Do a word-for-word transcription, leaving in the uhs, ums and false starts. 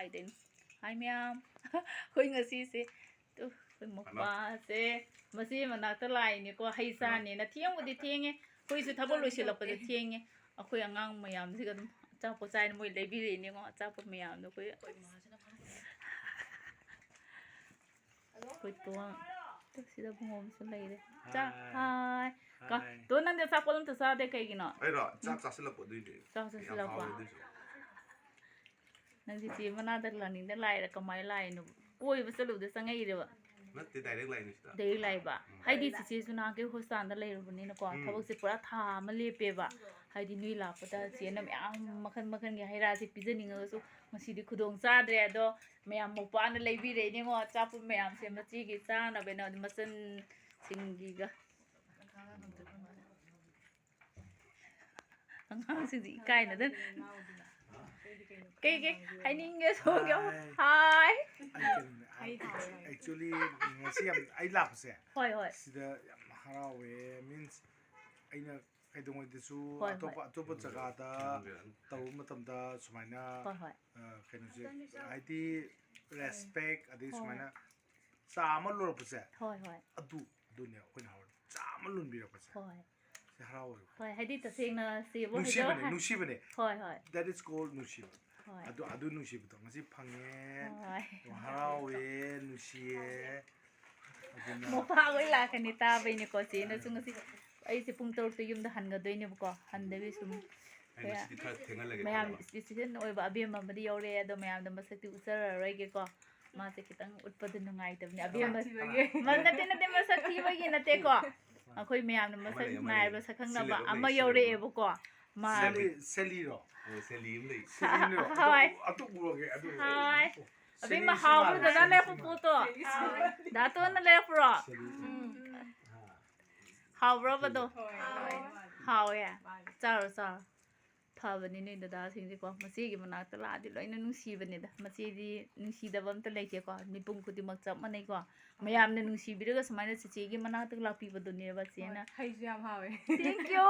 ꯀꯩꯗꯩꯅꯣ? ꯍꯥꯏ ꯃꯌꯥꯝ, ꯑꯩꯈꯣꯏ ꯉꯁꯤꯁꯦ, ꯇꯨ, ꯑꯩꯈꯣꯏ ꯃꯄꯥꯁꯦ ꯃꯆꯦ ꯃꯅꯥꯛꯇ ꯂꯥꯛꯏꯅꯦꯀꯣ, ꯍꯩ ꯆꯥꯅꯦꯅ꯫ ꯊꯦꯡꯕꯨꯗꯤ ꯊꯦꯡꯉꯦ, ꯑꯩꯈꯣꯏꯁꯨ ꯊꯕꯛ ꯂꯣꯏꯁꯤꯜꯂꯛꯄꯗ ꯊꯦꯡꯉꯦ꯫ ꯑꯩꯈꯣꯏ ꯑꯉꯥꯡ ꯃꯌꯥꯝꯁꯤꯒ ꯑꯗꯨꯝ ꯑꯆꯥꯄꯣꯠ ꯆꯥꯏꯅ ꯃꯣꯏ ꯂꯩꯕꯤꯔꯛꯏꯅꯦꯉꯣ, ꯑꯆꯥꯄꯣꯠ ꯃꯌꯥꯝꯗꯣ ꯑꯩꯈꯣꯏ꯫ ꯑꯩꯈꯣꯏ ꯇꯣꯟ, ꯇꯨ ꯁꯤꯗ ꯕꯨꯡꯉꯣ ꯑꯃꯁꯨ ꯂꯩꯔꯦ꯫ ꯆꯥ-, ꯍꯥꯏ꯫ ꯍꯥꯏ꯫ ꯀ-, ꯍꯥꯏ꯫ ꯇꯣꯟ, ꯅꯪꯗꯤ ꯑꯆꯥꯄꯣꯠ ꯑꯝꯇ ꯆꯥꯗꯦ ꯀꯩꯒꯤꯅꯣ? ꯑꯩꯔꯣ? ꯆꯥꯛ ꯆꯥꯁꯤꯜꯂꯛꯄ ꯑꯗꯨꯏꯅꯦ꯫ ꯆꯥꯛ ꯌꯥꯝ ꯆꯥꯁꯤꯜꯂꯛꯄ? ꯍꯥꯎꯋꯦ ꯑꯗꯨꯏꯁꯨ꯫ ꯅꯪ ꯆꯤꯆꯦ ꯃꯅꯥꯛꯇ ꯂꯥꯛꯅꯤꯡꯗ ꯂꯥꯛꯏꯔꯥ ꯀꯃꯥꯏꯅ ꯂꯥꯛꯏꯅꯣ? ꯀꯣꯏꯕ ꯆꯠꯂꯨꯕꯗ ꯆꯪꯉꯛꯏꯔꯕ? ꯅꯠꯇꯦ, direct ꯂꯥꯛꯏꯅꯦ ꯁꯤꯗ꯫ Direct ꯂꯥꯛꯏꯕ? ꯎꯝ꯫ ꯍꯥꯏꯗꯤ ꯆꯤꯆꯦꯁꯨ ꯅꯍꯥꯟꯈꯩ ꯍꯣꯁꯄꯤꯇꯥꯜꯗ ꯂꯩꯔꯨꯕꯅꯤꯅꯀꯣ, ꯎꯝ꯫ ꯊꯕꯛꯁꯦ ꯄꯨꯔꯥ ꯊꯥ ꯑꯃ ꯂꯦꯞꯄꯦꯕ꯫ ꯍꯥꯏꯗꯤ ꯅꯣꯏ ꯂꯥꯛꯄꯗ ꯆꯦꯅ ꯃꯌꯥꯝ ꯃꯈꯜ ꯃꯈꯜꯒꯤ ꯍꯩ ꯔꯥꯁꯦ ꯄꯤꯖꯅꯤꯡꯉꯒꯁꯨ ꯉꯁꯤꯗꯤ ꯈꯨꯗꯣꯡ ꯆꯥꯗ꯭ꯔꯦ꯫ ꯑꯗꯣ ꯃꯌꯥꯝ ꯃꯧꯄꯥꯅ ꯂꯩꯕꯤꯔꯛꯏꯅꯦꯉꯣ, ꯑꯆꯥꯄꯣꯠ ꯃꯌꯥꯝꯁꯦ ꯃꯆꯦꯒꯤ ꯆꯥꯅꯕꯅ꯫ ꯑꯗꯨ ꯃꯆꯟꯁꯤꯡꯒꯤꯒ꯫ ꯑꯉꯥꯡꯁꯤꯡꯁꯦ ꯏꯀꯥꯏꯅꯗꯅ꯫ ꯀꯩ ꯀꯩ ꯍꯥꯏꯅꯤꯡꯒꯦ ꯁꯣꯝꯒꯤ ꯑꯃꯨꯛ? ꯍꯥꯏ꯫ ꯍꯥꯏ꯫ ꯑꯩ ꯀꯩꯅꯣꯅꯦ, ꯑꯩ, actually, ꯉꯁꯤ ꯌꯥꯝ, ꯑꯩ ꯂꯥꯛꯄꯁꯦ ꯍꯣꯏ, ꯍꯣꯏ꯫ ꯁꯤꯗ ꯌꯥꯝ ꯍꯔꯥꯎꯋꯦ, means, ꯑꯩꯅ ꯀꯩꯗꯧꯉꯩꯗꯁꯨ ꯍꯣꯏ, ꯑꯇꯣꯞꯄ, ꯍꯣꯏ꯫ ꯑꯇꯣꯞꯄ ꯖꯒꯥꯗ ꯎꯝ꯫ ꯇꯧꯕ ꯃꯇꯝꯗ ꯁꯨꯃꯥꯏꯅ, ꯍꯣꯏ, ꯍꯣꯏ꯫ ꯑ, ꯀꯩꯅꯣꯁꯦ, ꯍꯥꯏꯗꯤ, respect, ꯑꯗꯩ ꯍꯣꯏ, ꯁꯨꯃꯥꯏꯅ ꯍꯣꯏ꯫ ꯆꯥ ꯑꯃ ꯂꯣꯜꯂꯛꯄꯁꯦ, ꯍꯣꯏ, ꯍꯣꯏ꯫ ꯑꯗꯨ, ꯑꯗꯨꯅꯦ ꯑꯩꯈꯣꯏꯅ ꯍꯔꯥꯎꯔꯤꯁꯦ꯫ ꯆꯥ ꯑꯃ ꯂꯣꯟꯕꯤꯔꯛꯄꯁꯦ꯫ ꯍꯣꯏ꯫ ꯁꯤ ꯍꯔꯥꯎꯋꯦꯕ꯫ ꯍꯣꯏ, ꯍꯥꯏꯗꯤ ꯇꯁꯦꯡꯅ ꯆꯦꯕꯨ ꯅꯨꯡꯁꯤꯕꯅꯦ, ꯍꯥꯏꯖꯧ ꯍꯥꯏ-, ꯅꯨꯡꯁꯤꯕꯅꯦ꯫ ꯍꯣꯏ, ꯍꯣꯏ꯫ That is called ꯅꯨꯡꯁꯤꯕ꯫ ꯍꯣꯏ꯫ ꯑꯗꯨ, ꯑꯗꯨ ꯅꯨꯡꯁꯤꯕꯗꯣ ꯉꯁꯤ ꯐꯪꯉꯦ꯫ ꯍꯣꯏ꯫ ꯍꯔꯥꯎꯋꯦ, ꯅꯨꯡꯁꯤꯌꯦ꯫ ꯑꯗꯨꯅ ꯃꯄꯥ ꯍꯣꯏ ꯂꯥꯛꯀꯅꯤ ꯇꯥꯕꯩꯅꯦꯀꯣ, ꯆꯦꯅꯁꯨ ꯉꯁꯤ ꯑꯩꯁꯦ ꯄꯨꯡ ꯇꯔꯨꯛꯇ ꯌꯨꯝꯗ ꯍꯟꯒꯗꯣꯏꯅꯦꯕꯀꯣ, ꯍꯟꯗꯕꯤ ꯁꯨꯝ ꯑꯩ ꯉꯁꯤꯗꯤ ꯈꯔ ꯊꯦꯡꯍꯜꯂꯒꯦ ꯃꯌꯥꯝ ꯈꯜꯂꯕ꯫ Special ꯑꯣꯏꯕ ꯑꯕꯦꯝꯃ ꯑꯃꯗꯤ ꯌꯧꯔꯛꯑꯦ, ꯑꯗꯣ ꯃꯌꯥꯝꯗ ꯃꯁꯛꯇꯤ ꯎꯠꯆꯔꯔꯣꯏꯒꯦꯀꯣ꯫ ꯃꯥꯁꯦ ꯈꯤꯇꯪ ꯎꯠꯄꯗ ꯅꯨꯡꯉꯥꯏꯇꯕꯅꯦ꯫ ꯑꯕꯦꯝꯃ ꯃꯁꯛ ꯊꯤꯕꯒꯤ꯫ ꯃ-, ꯅꯠꯇꯦ, ꯅꯠꯇꯦ, ꯃꯁꯛ ꯊꯤꯕꯒꯤ ꯅꯠꯇꯦꯀꯣ꯫ ꯑꯩꯈꯣꯏ ꯃꯌꯥꯝꯅ ꯃꯁꯛ ꯑꯃ ꯂꯩ, ꯑꯃ ꯉꯥꯏꯕ ꯂꯩ꯫ ꯁꯛꯈꯪꯅꯕ ꯁꯤꯜꯂꯦꯕ, ꯑꯃ ꯑꯃ ꯂꯩ, ꯌꯧꯔꯛꯑꯦꯕꯀꯣ꯫ ꯃꯥ ꯁꯦꯂꯤ-, ꯁꯦꯂꯤꯔꯣ? ꯑꯣ, ꯁꯦꯂꯤ ꯑꯃ ꯂꯩ꯫ ꯁꯦꯂꯤꯔꯣ? ꯍꯣꯏ꯫ ꯑꯗꯨ, ꯑꯗꯨ ꯎꯔꯒꯦ, ꯑꯗꯨ ꯎꯔꯒꯦ꯫ ꯍꯣꯏ꯫ ꯑꯣ, ꯑꯕꯦꯝꯃ, ꯁꯦꯂꯤ ꯍꯥꯎꯕ꯭ꯔꯣ ꯁꯤꯃ ꯗꯗꯥ ꯂꯩꯔꯛꯄ ꯄꯣꯠꯇꯣ? ꯗꯥꯇꯣꯟꯅ ꯂꯩꯔꯛꯄ꯭ꯔꯣ? ꯁꯦꯂꯤ꯫ ꯎꯝ꯫ ꯍꯥ꯫ ꯍꯥꯎꯕ꯭ꯔꯕ ꯑꯗꯣ? ꯍꯣꯏ꯫ ꯍꯥꯎꯋꯦ꯫ ꯆꯥꯔꯣ, ꯆꯥꯔꯣ꯫ ꯐꯕꯅꯤ ꯅꯣꯏ ꯗꯗꯥꯁꯤꯡꯁꯦꯀꯣ꯫ ꯃꯆꯦꯒꯤ ꯃꯅꯥꯛꯇ ꯂꯥꯛꯑꯗꯤ ꯂꯣꯏꯅ ꯅꯨꯡꯁꯤꯕꯅꯤꯗ꯫ ꯃꯆꯦꯗꯤ ꯅꯨꯡꯁꯤꯗꯕ ꯑꯝꯇ ꯂꯩꯇꯦꯀꯣ꯫ ꯃꯤꯄꯨꯝ ꯈꯨꯗꯤꯡꯃꯛ ꯆꯞ ꯃꯥꯟꯅꯩꯀꯣ꯫ ꯃꯌꯥꯝꯅ ꯅꯨꯡꯁꯤꯕꯤꯔꯒ ꯁꯨꯃꯥꯏꯅ ꯆꯤꯆꯦꯒꯤ ꯃꯅꯥꯛꯇ ꯂꯥꯛꯄꯤꯕꯗꯨꯅꯦꯕ ꯆꯦꯅ꯫ ꯍꯣꯏ, ꯍꯩꯁꯨ ꯌꯥꯝ ꯍꯥꯎꯋꯦ꯫ Thank you꯫